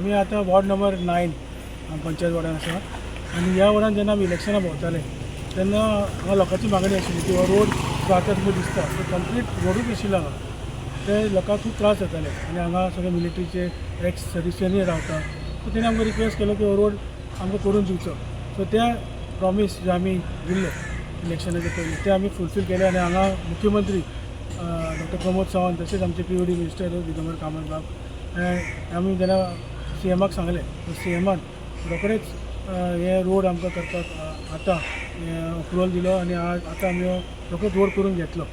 आमी आतां ward number 9 panchayat वॉर्डान आसा आनी ह्या वॉर्डान जेन्ना आमी इलेक्शनां भोंवताले तेन्ना हांगा लोकांची मागणी आशिल्ली की हो रोड जो आतां तुमकां दिसता तो कंप्लीट रोडूच नाशिल्लो हांगा. ते लोकांक खूब त्रास जाताले आनी हांगा सगळे मिलिटरीचे एक्स सर्विसमॅनूय रावता. सो तेणी आमकां रिक्वेस्ट केलो की हो रोड आमकां करून दिवचो. सो ते प्रॉमीस जे आमी दिल्ले इलेक्शनाच्या पयलीं ते आमी फुलफील केले आनी हांगा मुख्यमंत्री डॉक्टर प्रमोद सावंत तशेंच आमचे पीओडी मिनिस्टर दिगंबर कामत बाब हे आमी जेन्ना सीएमाक सांगलें, सीएमान रोखडेच हे रोड आमकां करपाक आतां अप्रुवल दिलो आनी आज आतां आमी हो रोखडोच रोड करून घेतलो.